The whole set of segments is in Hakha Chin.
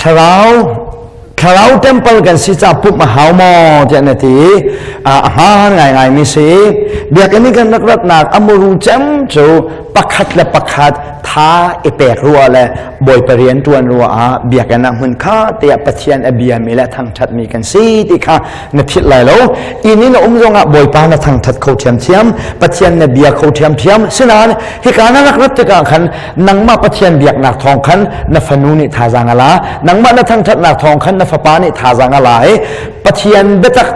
Thlarau Thlarau temple kan si ca pumh a hau maw tiah na ti. A hmaan ngaingai mi si. Biakinn i kan rak ratnak a muru cem cu pakhat le pakhat tha i pek rua le Bawipa rian ṭuan rua ah biakinn ah hmun kha tiah Pathian a biami le thangṭhatmi kan si ti kha na philh lai lo. Inn in na um zongah Bawipa na thangṭhat kho ṭhiamṭhiam, Pathian na bia kho ṭhiamṭhiam. Sinain hika na rak rat tikah khan nangmah Pathian biaknak thawng khan na fanu nih thazaang a la, nangmah na thangṭhatnak thawng khan na fapa nih thazaang a la i Pathian biatak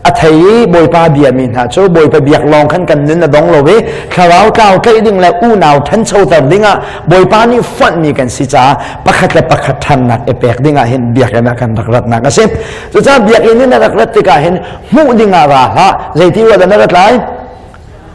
a thei i Bawipa biami hna cu Bawipa biak lawng khan kan nun a dong lo i thlarau tlau tlaih ding le unau ṭhanchoter dingah Bawipa nih fonhmi kan si caah pakhat le pakhat ṭhannak i pek dingah hin biakinn ah kan rak ratnak a si. Cucaah biakinn in na rak rat tikah hin hmuh dingah ra hlah. Zeiti ruah dah na rat lai?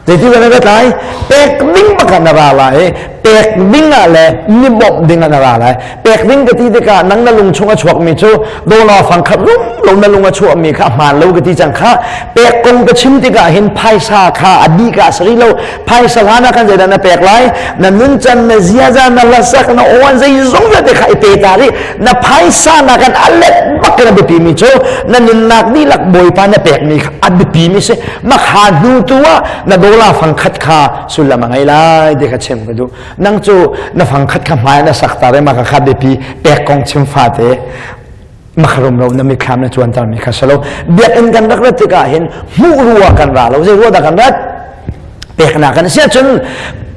Zeiti na rat lai? Pek ding bak ah na ra lai. Pek ding ah le mi bawmh ding ah na ra lai. Pek ding ka ti tikah nang na lung chung a chuakmi cu dawla fang khat rum lo na lung a chuahmi kha hmaan lo ka ti cang kha. Pek kong ka chim tikah hin phaisa kha a dih ka sari lo. Phaisa hlan ah khan zeidah na pek lai? Na nuncan, na ziaza, na hlasak, na awan zeizong vialte kha i pe ta rih. Na phaisa na kan a let bak in a biapi mi cu na nunnak dihlak Bawipa na pekmi kha a biapi mi si. Makha hnu tu ah na dola fangkhat kha sullam a ngei lai ti kha chim ka duh. Nang cu na fangkhat kha hmai na sak ta re ma kha biapi pek kong chim fate makharum lo na mitthlam na cuanter mi kha salo. Biakinn kan rak rat tikah hin hmuh rua kan ra lo. Zei rua dah kan rat? Peknak kan si ahcun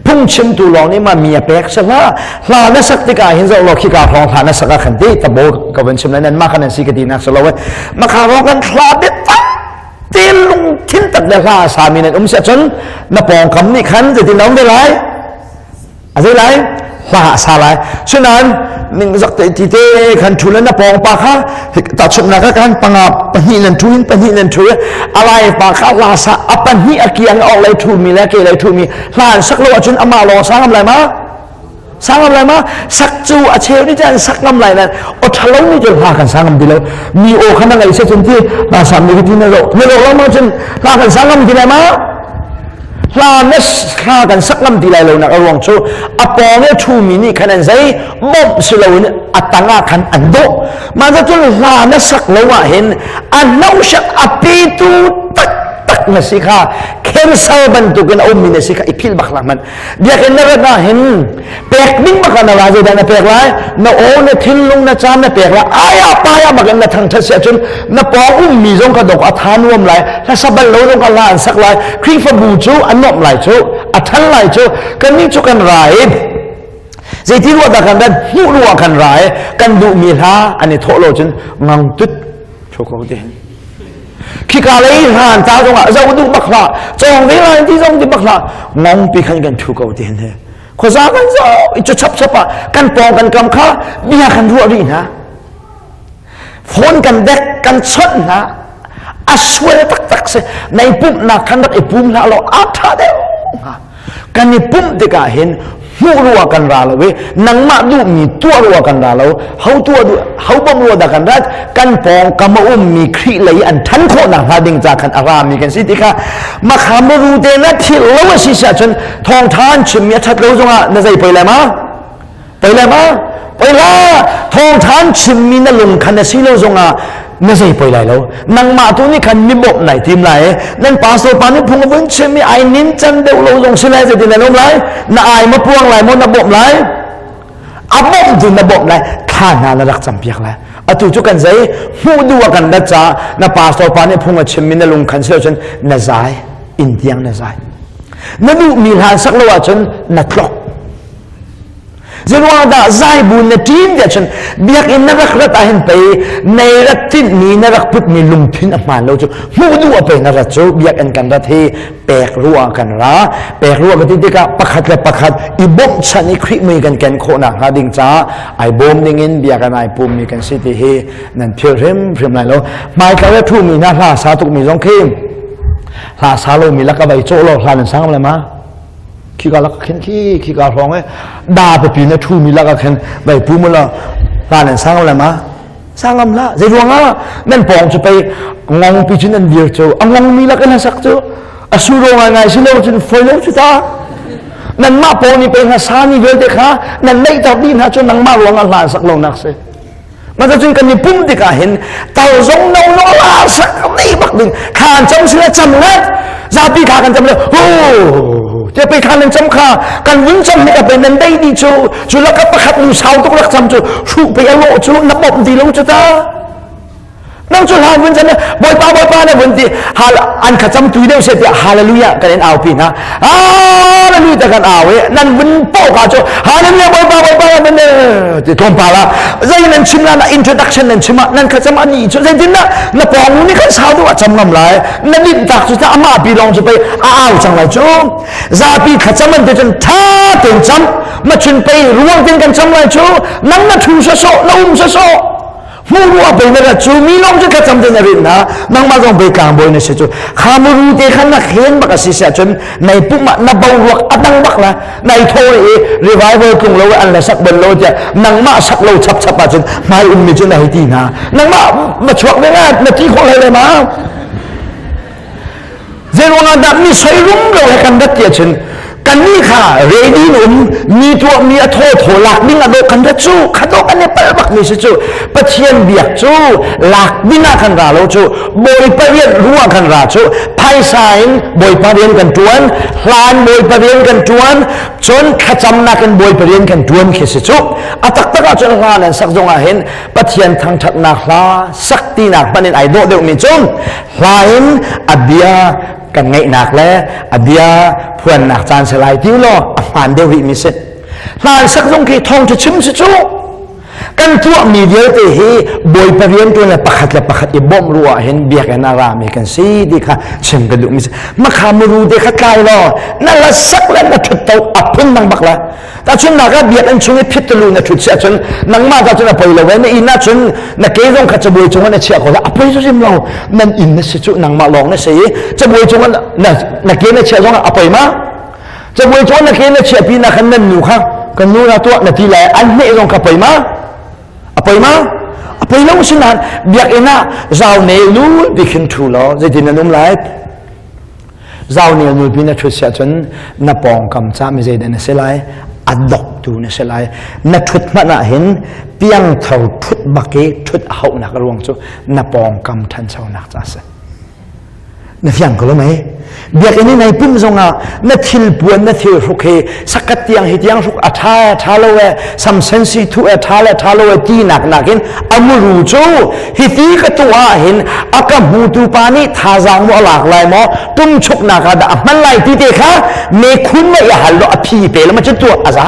phungchimtu lawng nih ma mi a pek si hlah. Hla na sak tikah hin zoh law khika hrawng hla na sak ah khan ti tabo ka van chim lai nan mah kan an si ka ti nak si lo. Makha hrawng kan hla biatak te lungthin tak le hla a sami nan um si ahcun na pawngkam nih khan zeitin na um ve lai? A zei lai? Hla a sa lai. Sunan ning zak te ti te khan thu le na pawng pa kha tahchunhnak ah khan panga pahnih nan thu in pahnih nan thu alai pa kha hla sa a pahnih a kiang a lei thu mi le ke lei thu mi hla an sak lo ahcun amah lawng sa ngam lai ma? Sa ngam lai ma? Sak cu a cheu ni chan sak ngam lai nan o thalo ni cun hla kan sa ngam ti lo. Mi o khan na ngai se cun ti hla sa mi ti na ro na ro lo ma cun hla kan sa ngam ti lai ma? Hla na hla kan sak ngam ti lai lo nak a ruang cu a pawng i thu mi nih khan an zei bawmh si loin a tang ah khan an dawh. Mah cun hla na sak lo ah hin a nosak a petu tak tak na si kha, cancer bantukin a ummi na si kha i philh bak hlah hmanh. Biakinn na rat ah hin pek ding bak ah na ra. Zeidah na pek lai? Na aw, na thinlung, na caan na pek lai. Aya paya bak in na thangthat si ahcun na pawng ummi zong kha dok a tha nuam lai, hlasa bal lo zong kha hla an sak lai, Khrihfabu cu a nuamh lai cu, a than lai cu. Kannih cu kan ra i zeiti ruah dah kan rat? Hmuh ruah kan ra i kan duhmi hla an i thawh lo cun ngang tut thu ko ti hin. Khika lei hlan ta zong ah zo duh bak hlah, cawng ve lai ti zong ti bak hlah, ngong pi khan kan thu ko ti hin he. Khuaza kan zo i cu chap chap ah kan pawng kan kam kha bia kan ruah rih hna, phone kan dek kan chawnh hna. A sual taktak si. Nei pumhnak khan rak i pum hlah law a ṭha deuh hnga. Kan i pumh tikah hin hmuh rua kan ra lo i nangmah duhmi tuah rua kan ra lo. Ho tuah duh ho bawmh rua dah kan rat? Kan pawng kam a ummi Khrih lei an ṭhan khawh nakhnga ding ca khan a rami kan si ti kha makha muru te na thil lo a si si ahcun thawngṭha an chimmi a ṭhat lo zongah na zei poi lai ma? Poi lai ma? Poi la. Thawngṭha an chimmi na lung khan a si lo zongah na zei poi lai lo. Nangmah tu nih khan mi bawmh nai tim lai. Nan pastor pa nih phung a vun chim i ai nin can deuh lo zong si lai, zeitin nan um lai? Na ai ma puang lai maw na bawmh lai? A bawmh tu na bawmh lai, thla hna na rak campiak lai. Atu cu kan zei hmuh duh ah kan rat caah na pastor pa nih phung a chimmi na lung khan si lo cun na zai inn tiang na zai. Na duhmi hlan sak lo ahcun na tlok. Zeiruang dah zaibu na ṭim tiah cun biakinn na rak rat ahhin pei nei rat tinhmi na rak putmi lungthin a hmaan lo cu. Hmuh duh ah pei na rat cu. Biakinn kan rat hi pek ruah kan ra. Pek ruah ka ti tikah pakhat le pakhat i bawmhchanh i Khrih mui kan ken khawh nakhnga ding caah ai bawm dingin biakinn ai pummi kan si ti hi nan philh hrimhrim lai lo. Hmaitla le ṭhumi hna hla sa tukmi zong khi hla sa lomi lak a vai cawh lo, hla nan sang le ma? Khika lak khin khi khika hrawng e da pipi na thu mi lak khin vai pu mu la hla nan sang le ma? Sangam la. Zei ruang ah nan pawng cu pei ngong pi cun nan dir cu a ngong mi lak in sak cu a su ro ngai ngai si lo cun foi lo cu ta. Nan mah pawng ni pei hna sa ni vialte kha nan neih tak dih hna cu nangmah ruang ah hla sak lo nak si. Mah cun kan i pum tikah hin tal zong no no la sak nei bak ding khan cam sila cam ngat zapi kha kan cam le hu te pe khan nan cam kha kan vun cam ni ka pe nan dei di cu cu laka pakhat nu sau tuk lak cam cu hru pe a lo cu na bom di lo cu ta. Nang cu hlan vun chan Bawipa Bawipa na vun ti hal an kha cam tui deuh se tiah hallelujah kan in au pi hna. Hallelujah ta kan au i nan vun po ka cu hallelujah Bawipa Bawipa na vun ti tlawmpal ah zei nan chim la na introduction nan chim ah nan kha cam ani cu zeitin dah na pawng ni kan sau deuh ah cam ngam lai na linh tak cu ta amah pi lawng cu pei a au cang lai cu zapi kha cam an ti cun tha tein cam ma chun pei ruang tin kan cam lai cu nang na thu sawsawh na um sawsawh Hmuru a pei na rat cu mi lawng cu thlacam te na rinh hna. Nangmah zong pei tlangbawi na si cu. Kha muru te khan na khen bak a si si ahcun nai pum ah na boruak a dang bak la. Nai thaw i revival tlung lo an la sak bal lo tiah nangmah sak lo chap chap ahcun hmai ummi cu na hei ti hna. Nangmah ma chuak ve nga na ti khawh hlei le ma. Zeiruang ah dah mi soi rum lo he kan rat ti ahcun kannih kha ready in um mi tuah mi a thaw thaw lak ding a dawh kan rat cu kha dawh kan i palh bak mi si cu. Pathian biak cu lak ding ah kan ra lo cu. Bawipa rian ruah kan ra cu. Phaisa in Bawipa rian kan tuan, hlan Bawipa rian kan tuan, cun thlacamnak in Bawipa rian kan tuan khi si cu. A taktak ahcun hla nan sak zong ah hin Pathian thangthatnak hla sak tinak hmanh in ai dawh deuh mi cu hla in a bia kan ngaihnak le a bia phuannak caan si lai ti law a hmaan deuh rih mi si. Hla sak zong khi thawngṭha chim si cu. Kan tuahmi vialte hi Bawipa rianṭuan le pakhat le pakhat i bawmh ruah hin biakinn a rami kan si ti kha chim ka duh mi si. Makha muru te kha tlai law na la sak le na ṭhut to a phun dang bak la. Tahchunhnak ah biakinn chung i phit-tulu na ṭhut si ahcun nangmah ta cun a poi lo ve. Na inn ahcun na ke zong kha cabuai cungah na chiah ko la a poi hrim lo. Nan inn na si cu nangmah lawng na si i cabuai cungah na, na ke na chiah zongah a poi ma? Cabuai cungah na ke na chiah pi na khan nan nu kha kan nu na tuah na ti lai an hmeh zong kha poi ma? A poi ma? A poi lo si nain biakinn ah zau ne lu bikhin ṭhu law zeitin nan um lai? Zau nel nupi na ṭhut si ahcun na pawngkam ca mi zeidah na si lai? A doktu na si lai. Na ṭhut hmanh ah hin piangthar ṭhut bak i ṭhut a hauhnak a ruang cu na pawngkam ṭhanchonak ca a si. Na fiang ko lo mei? Biakinn i nai pumh zongah na thil puan na thil hruk hi sakat tiang hi tiang hruk a ṭha ṭha lo e samsen si thu e ṭha le ṭha lo e ti nak nakin a muru cu hiti ka tuah ahhin a ka hmutu pa nih thazaang maw a lak lai maw tumchuknak ah dah a hman lai ti te kha mekhun mei a hal lo a phi pe lo ma cu tuah a za.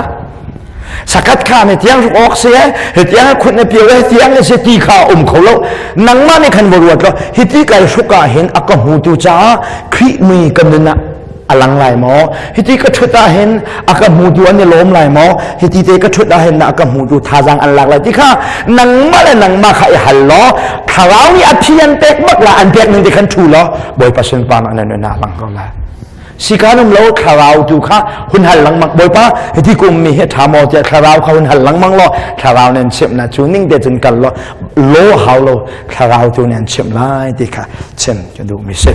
Sakat kha ne tiang ruk awk si he tiang khut na pio he tiang si ti kha um kho lo. Nangmah nih khan va ruat lo hiti kai hruk ah hin a ka hmutu caah Khrih mui ka nun ah a lang lai maw? Hiti ka ṭhut ah hin a ka hmutu an i lawm lai maw? Hiti te ka ṭhut ah hin a ka hmutu thazaang an lak lai ti kha nangmah le nangmah kha i hal law thlarau nih a phi an pek bak la an pek ning te khan ṭhu law Bawipa sunparnak na nun ah lang ko lai. Sikan um lo thlarau tu kha hun hal lengmang. Bawipa, hiti kum mi hi ṭha maw tiah thlarau kha hun hal lengmang law thlarau nan chimh na cu ning te cun kal law lo hau lo thlarau tu nan chimh lai ti kha chim ka duh mi si.